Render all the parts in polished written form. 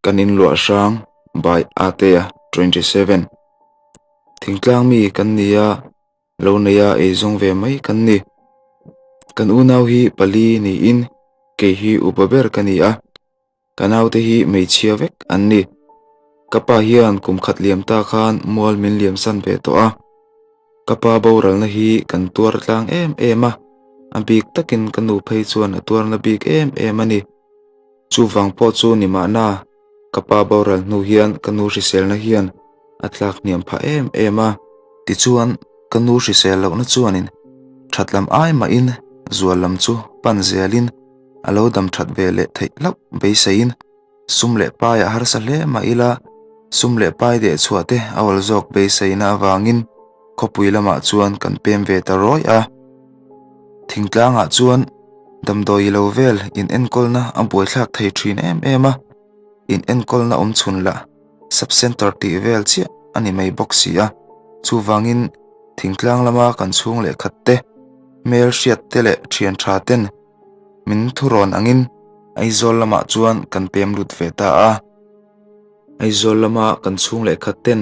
Kan inluah hrang by Atea 27. Thingtlang mi kan ni a, lo neia eizawng ve mai kan ni. Kan unau hi pali niin kei hi upa ber ka ni a, ka naute hi hmeichhia vek an ni. Ka pa hian kum khat liam ta khan mual min liam san ve tawh a. Ka pa boralna hi kan tuar tlang em em a, a bik takin ka nu phei chuan a tuarna bik em em a ni. Chuvang pawh chu ni mahna, ka pa boral hnu hian ka nu hriselna hian a tlak hniam phah em em a. Tichuan, ka nu hrisel lohna chuanin that lam ai mahin zual lam chu pan zelin a lo dam that ve leh theih hlauh beiseiin Sum leh pai a harsa hle mah ila, sum leh pai deh chhuah te a awl zawk beiseina avangin khawpui lamah chuan kan pem ve ta rawih a. Thingtlangah chuan damdawi lo vel in enkawlna a buaithlak thei thin em em a, in enkawlna awm chhun lah sub centre tih vel chiah a ni mai bawk si a. Chuvangin thingtlang lama kan chhung leh khat te, hmel hriat te leh thian tha ten Min thurawn angin Aizawl lamah chuan kan pem lut ve ta a. Aizawl lama kan chhung leh khat ten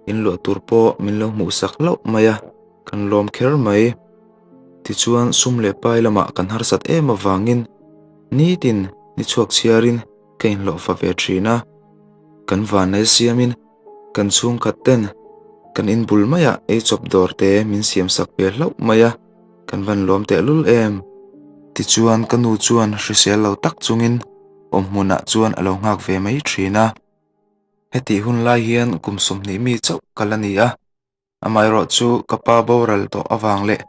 in luah tur pawh min lo hmuh sak hlauh mai a, kan lawm kher mai. Tichuan sum leh pai lamah kan harsat em avangin nitin ni chhuak chhiarin ka inhlawh fa ve thin a. Kan vanlai siamin kan chhung khat ten kan inbul maiah eichawp dawr te min siam sak ve hlauh mai a. Kan van lawm tehlul em? Tichuan ka nu chuan hrisel lo tak chungin awm hmunah chuan a lo nghak ve mai thin a. Hetih hun lai hian kum 20 mi chauh ka la ni a, amaherawh chu ka pa boral tawh avang leh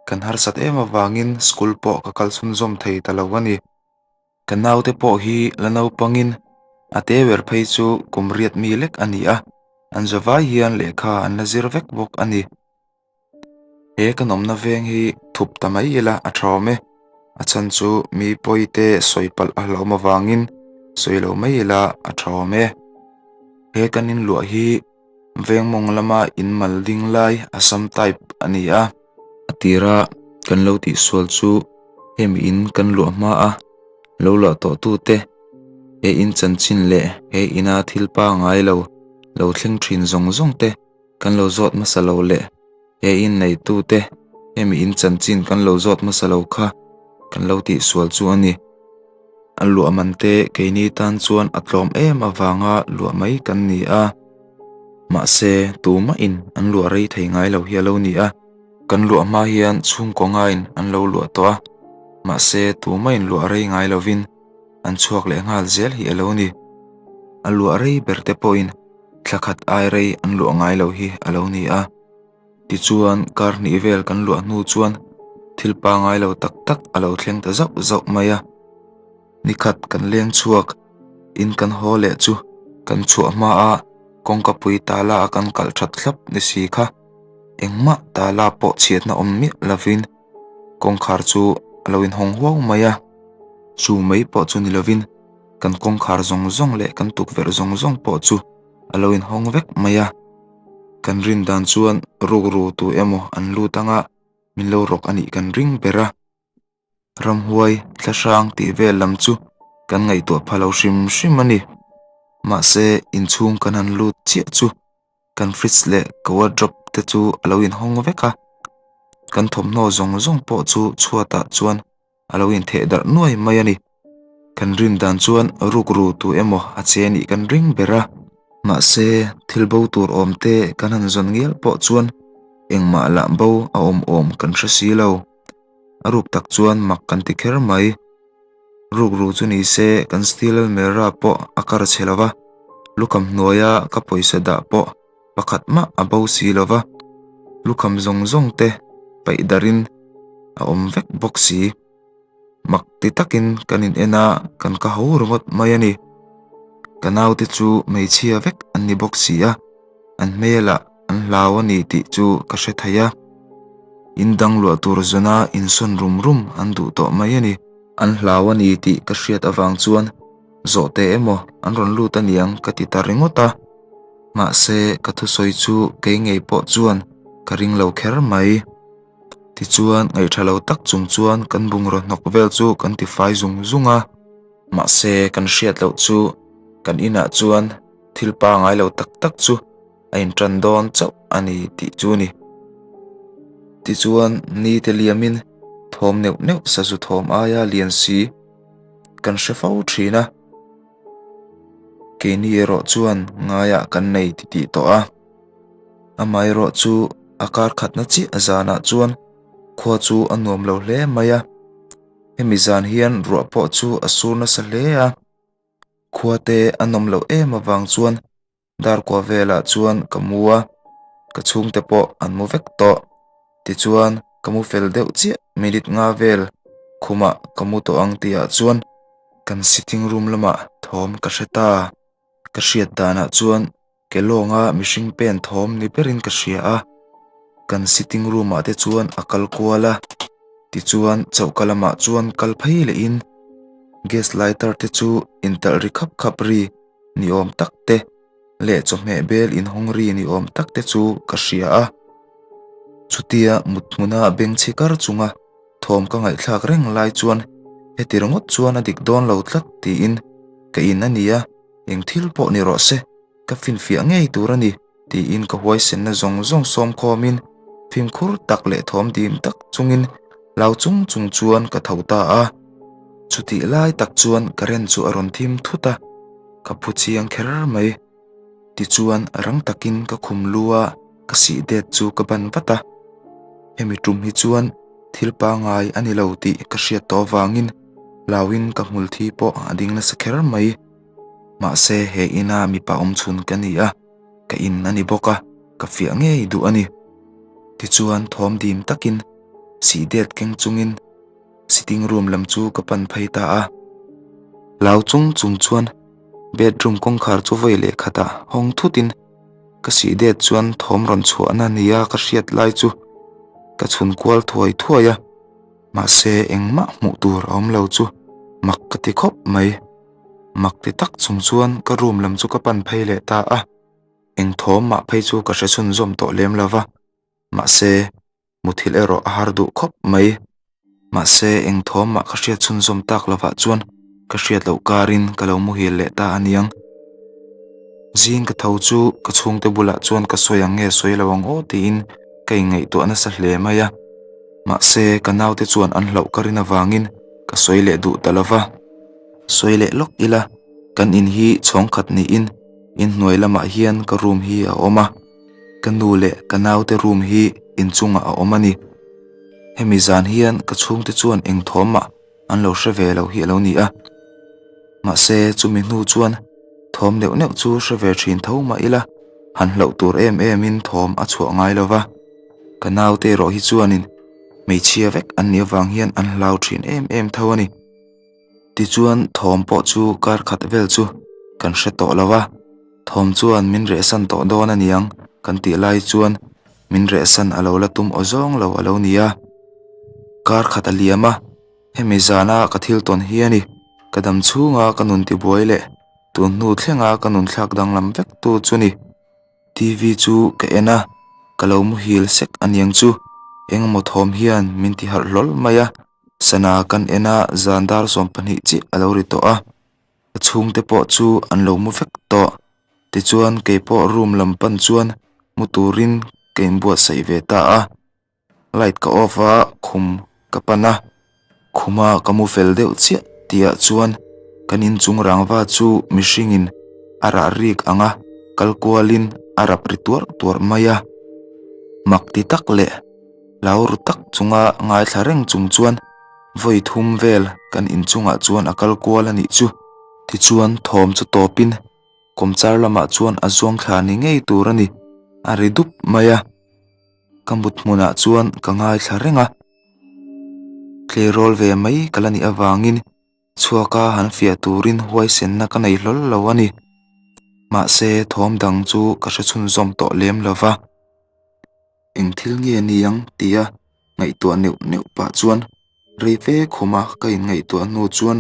kan harsat em avangin school pawh ka kal chhunzawm thei ta lo a ni. Ka naute pawh hi la naupangin a te ber phei chu kum riat mi lek a ni a, an zavai hian lehkha an la zir vek bawk a ni. He kan awmna veng hi thup ta mai ila a tha awm e. A chhan chu mi pawi te sawi palh a hlauhawm avangin sawi lo mai ila a tha awm e. He kan inluah hi veng mawng lama in mal ding lai Assam type a ni a. A tira kan lo tihsual chu hemi in kan luah hma a, lo luah tawh tute he in chanchin leh he ina thil pangngai lo lo thleng thin zawng zawng te Kan lo zawt hmasa lo leh he in neitute hemi in chanchin kan lo zawt hmasa lo kha kan lo tihsual chu a ni. A luah man te keini tan chuan a tlawm em avanga luah mai kan ni a. Mahse, tumahin an luah rei thei ngai lo hi a lo ni a. Kan luah hma hian chhungkaw ngaiin an lo luah tawh a, mahse tumahin luah rei ngai lovin an chhuak leh nghal zel hi a lo ni. A luah rei ber te pawhin Thla khat ai rei an luah ngai lo hi a lo ni a. Tichuan, kar hnih vel kan luah hnu chuan thil pangai lo tak tak a lo thleng ta zauh zauh mai a. Ni khat kan leng chhuak, in kan haw leh chu kan chhuah hma a kawngkapui tala a kan kalh that thlap ni si kha. Engmah tala pawh chhiatna awm miah lovin kawngkhar chu a lo inhawng huau mai a. Chu mai pawh chu ni lovin. Kan kawngkhar zawng zawng leh kan tukverh zawng zawng pawh chu a lo inhawng vek mai a. Kan rin dan chuan rukru tu emaw an lut anga min lo rawk a nih kan ring ber a. Ramhuai thlahrang tih vel lam chu kan ngaihtuah pha lo hrim hrim a ni. Mahse inchhung kan han lut chiah chu kan fridge leh ka wardrobe te chu a lo inhawng vek a. Kan thawmhnaw zawng zawng pawh chu chhuatah chuan a lo intheh darh nuai mai a ni. Kan rin dan chuan rukru tu emaw a che nih kan ring ber a, mahse thil bo tur awm te kan han zawn ngial pawh chuan engmah lah bo a awm awm kan hre si lo. A ruk tak chuan mak kan ti kher mai. Rukru chu ni se kan steel almirah pawh a kar chhe lo va, lukham hnuaia ka pawisa dah pawh pakhat mah a bo si lo va, lukham zawng zawng te paih darhin a awm vek bawk si. Mak ti takin kan in en a, kan ka ho ringawt mai a ni. Ka naute chu hmeichhia vek an ni bawk si a, an hmelah an hlau a ni tih chu ka hre thei a. In dang luah tur zawna insawn rum rum an duh tawh mai a ni. An hlau a ni tih ka hriat avang chuan zawhte emaw an rawn lut a niang ka ti ta ringawt a. Mahse, ka thusawi chu kei ngei pawh chuan ka ring lo kher mai. Tichuan, ngaihtha lo tak chung chuan kan bungraw hnawk vel chu kan tifai zung zung a. Mahse, kan hriat loh chu. Kan inah chuan thil pangai lo tak tak chu a intan dawn chauh a ni tih chu ni. Tichuan ni te liamin thawm neuh neuh sazu thawm aia lian si kan hre fo thin a. Keini erawh chuan ngaiah kan nei titih tawh a. Amaherawh chu a kar khatna chiah zanah chuan khua chu a nuam lo hle mai a. Hemi zan hian ruah pawh chu a sur nasa hle a. Khua te a nawm loh em avang chuan Darkua velah chuan ka mu a, ka chhungte pawh an mu vek tawh. Tichuan ka mu fel deuh chiah minute nga vel khumah ka mu tawh ang tihah chuan kan sitting room lamah thawm ka hre ta. Ka hriat danah chuan ke lawnga mihring pen thawm ni berin ka hria a, kan sitting room ah te chuan a kal kual a, tichuan choka lamah chuan kal phei lehin gas lighter te chu intalh ri khap khap ri ni awm tak te leh chawhmeh bel inhawng ri ni awm tak te chu ka hria a. Chutia mut hmuna beng chhi kar chunga thawm ka ngaihthlak reng lai chuan heti ringawt chuan a dik dawn lo tlat tiin ka in a ni a, eng thil pawh ni rawh se, ka finfiah ngei tur a ni tiin ka huaisenna zawng zawng sawm khawmin fimkhur tak leh thawm dim tak chungin hlau chung chung chuan ka tho ta a. Chutih lai tak chuan current chu a rawn thim thut a, ka phu chiang kher mai. Tichuan rang takin ka khum lu a, ka sih det chu ka ban vat a. Hemi tum hi chuan thil pangai a ni lo tih ka hriat tawh avangin hlauin ka hmul thi pawh a ding nasa kher mai. Mahse he ina mipa awmchhun ka ni a, ka in a ni bawk a, ka fiah ngei duh a ni. Tichuan thawm dim takin sih det keng chungin Sitting room lam chu ka pan phei ta a. Hlau chung chung chuan bedroom kawngkhar chu vawi leh khatah hawng thutin ka sih det chuan thawm rawn chhuahna nia ka hriat lai chu ka chhun kual thuai thuai a. Mahse engmah hmuh tur a awm lo chu mak ka ti khawp mai. Mak ti tak chung chuan ka room lam chu ka pan phei leh ta a. Eng thawm mah phei chu ka hre chhunzawm tawh lem lova. Mahse Muthilh erawh a har duh khawp mai. Mahse, eng thawm mah ka hriat chhunzawm tak lovah chuan ka hriat loh karin ka lo muhil leh ta a niang. Zing ka tho chu ka chhungte bulah chuan ka sawi ang nge sawi lo ang aw tiin ka inngaihtuah nasa hle mai a. Mahse, ka naute chuan an hlauh ka rin avangin ka sawi leh duh ta lova. Sawi leh lawk ila, kan in hi chhawng khat niin inhnuai lamah hian ka room hi a awm a. Ka nu leh ka naute room hi inchungah a awm a ni. Hemi zan hian ka chhungte chuan eng thawmah an lo hre ve lo hi a lo ni a. Mahse chumi hnu chuan thawm neuh neuh chu hre ve thin tho mah ila han hlauh tur em emin thawm a chhuah ngai lo va. Ka naute erawh hi chuanin hmeichhia vek an nih avang hian an hlau thin em em tho a ni. Tichuan thawm pawh chu kar khat vel chu kan hre tawh lo va, thawm chuan min rehsan tawh dawn a niang kan tih lai chuan min rehsan a lo la tum aw zawng lo a lo ni a. Kar khat a liam a, hemi zana ka thil tawn hi a ni, ka dam chhunga ka nun tibuai leh tun hnu thlenga ka nun thlak danglam vek tu chu ni. TV chu ka en a, ka lo muhil sek a niang chu, engemaw thawm hian min ti harh hlawl mai a, sana kan en a zan dar 12 chiah a lo ri tawh a, ka chhungte pawh chu an lo mu vek tawh, tichuan keipawh room lam pan chuan mu turin ka inbuatsaih ve ta a. Light ka off a, khum ka pan a, khuma ka mu fel deuh chiah tihah chuan kan inchung rangva chu mihringin a rah rik ang a, kal kualin a rap ri tuarh tuarh mai a. Mak ti tak leh hlau ru tak chunga ngaithla reng chung chuan vawi thum vel kan inchungah chuan a kal kual a nih chu. Tichuan thawm chu tawpin kawmchar lamah chuan a zuang thla ni ngei tur a ni, a ri dup mai a. Ka mut hmunah chuan ka ngaithla reng a, tleirawl ve mai ka la nih avangin chhuaka han fiah turin huaisenna ka nei hlawl lo a ni. Mahse thawm dang chu ka hre chhunzawm tawh lem lo va, eng thil nge ni ang tia ngaihtuah neuh neuh pah chuan rei fe khuma ka inngaihtuah hnu chuan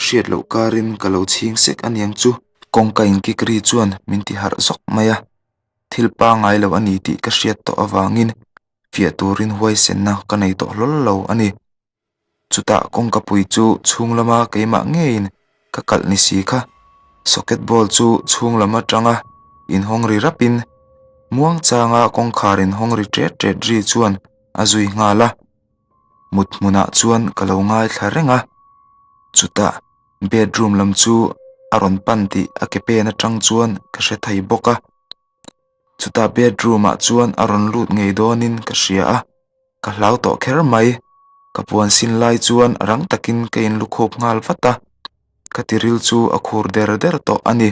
hriat loh karin ka lo chhing sek a niang chu. Kawngka inkik ri chuan min ti harh zawk mai a. Thil pangai lo a ni tih ka hriat tawh avangin fiah turin huaisenna ka nei tawh hlawl lo a ni. Chutah kawngka pui chu chhung lama keimah ngeiin ka kalh ni si kha. Socket ball chu chhung lam atanga inhawng ri rapin muangchanga kawngkhar inhawng ri ṭet ṭet ri chuan a zui nghal a. Mut hmunah chuan ka lo ngaithla reng a, chutah bedroom lam chu a rawn pan tih a ke pen atang chuan ka hre thei bawk a. Chutah bedroom ah chuan a rawn lut ngei dawnin ka hria a, ka hlau tawh kher mai. Ka puan sin lai chuan rang takin ka inlukhup nghal vat a, ka tiril chu a khur der der tawh a ni.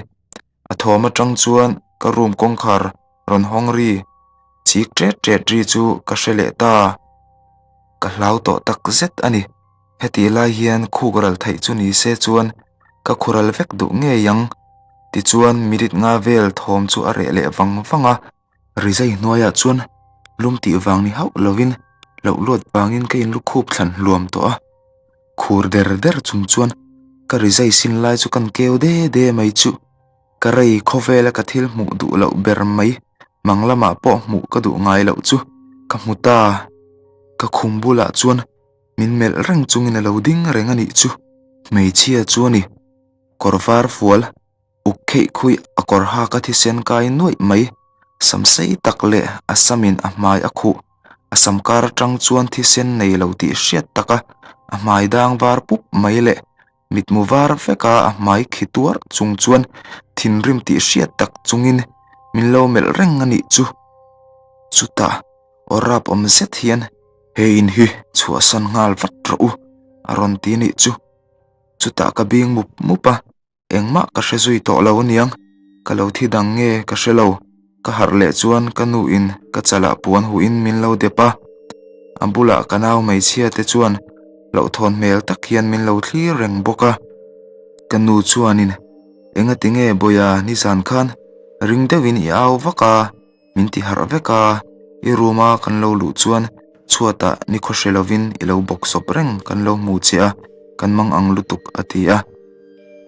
A thawm atang chuan ka room kawngkhar rawn hawng ri chik ṭet ṭet ri chu ka hre leh ta. Ka hlau tawh tak zet a ni. Hetih lai hian khuk ral theih chu ni se chuan ka khural vek duh ngei ang. Tichuan minute nga vel thawm chu a reh leh vang vang a. Rizai hnuaiah chuan lum tih vang ni hauh lovin loh luat vangin ka inlukhup thlan hluam tawh a. Khur der der chung chuan ka rizai sin lai chu kan keu de de mai chu. Ka rei khawvela ka thil hmuh duh loh ber mai mang lamah pawh hmuh ka duh ngai loh chu ka hmu ta. Ka khum bulah chuan min melh reng chungin a lo ding reng a nih chu. Hmeichhia chu a ni. Kawr var fual uk kheih khuih a kawr hak a thisen kai nuaih mai. Sam sei tak leh a samin a hmai a khuh. A sam kar atang chuan thisen nei lo tih hriat taka a hmai dang var pup mai leh mitmu var veka a hmai khi tuar chung chuan thinrim tih hriat tak chungin min lo melh reng a nih chu. Chutah aw rap awm zet hian he in hi chhuahsan nghal vat rawh u a rawn ti nih chu. Chutah ka bing mup mup a. Engmah ka hre zui tawh lo aniang, ka lo thi dang nge ka hre lo. Ka harh leh chuan ka nu in ka chalah puan huh in min lo dep a, a bulah ka nau hmeichhia te chuan hlauhthawn hmel tak hian min lo thlir reng bawk a. Ka nu chuanin, Engati nge Bawia nizan khan ring deuhin i au vak a? Min ti harh vek a, i room a kan lo luh chuan chhuatah nikhaw hre lovin i lo bawk sawp reng kan lo hmu che a, kan mang ang lutuk a ti a.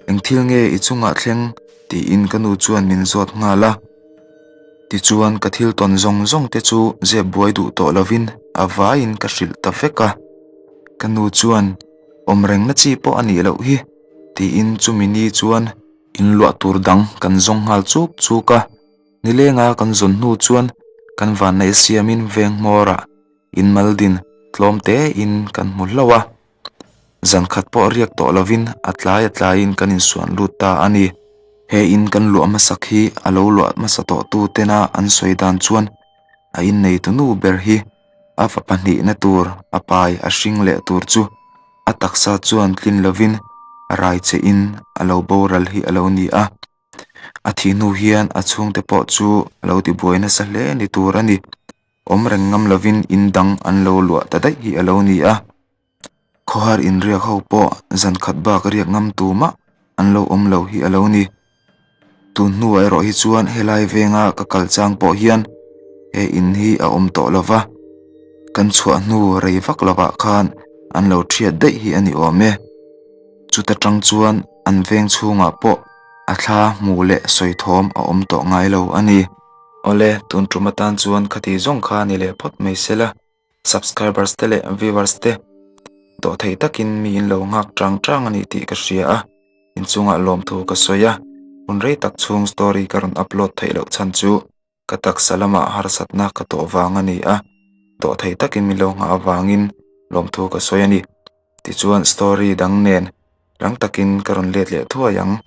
Eng thil nge i chungah thleng? tiin ka nu chuan min zawt nghal a. Tichuan ka thil tawn zawng zawng te chu zep buai duh tawh lovin a vaiin ka hrilh ta vek a. Ka nu chuan awm rengna chi pawh a nih loh hi tiin chumi ni chuan inluah tur dang kan zawng nghal chuk chuk a. Nilenga kan zawn hnu chuan kan vanneih siamin veng hmawrah inmaldin tlawm tein kan hmu hlauh a. Zan khat pawh riak tawh lovin a tlai a tlaiin kan insuan lut ta a ni. He in kan luah hmasak hi a lo luah hmasa tawh tu tena an sawi dan chuan a inneitu nu ber hi a fa pahnihna tur a pai a hring leh tur chu a taksa chuan tlin lovin rai che in a lo boral hi a lo ni a. A thih hnu hian a chhungte pawh chu a lo tibuai nasa hle ni tur a ni. Awm reng ngam lovin in dang an lo luah ta daih hi a lo ni a. Khawhar inriak ho pawh zan khat bak riak ngam tumah an lo awm lo hi a lo ni. Tun hnuah erawh hi chuan helai venga ka kal chang pawh hian he in hi a awm tawh lo va. Kan chhuah hnu rei vak lovah khan an lo thiat daih hi a ni awm e. Chuta tang chuan an veng chhungah pawh a thla hmuh leh sawi thawm a awm tawh ngai lo a ni. Awle, tun tum atan chuan khati zawng kha ni leh phawt mai se la, subscribers te leh viewers te dawh thei takin mi in lo nghak chang chang a ni tih ka hria a, inchungah lawmthu ka sawi a, hun rei tak chhung story ka rawn upload theih loh chhan chu Ka taksa lamah harsatna ka tawh vang a ni a, tawh thei takin min lo nghah avangin lawmthu ka sawi a ni. Tichuan story dang nen rang takin ka rawn let leh thuai ang.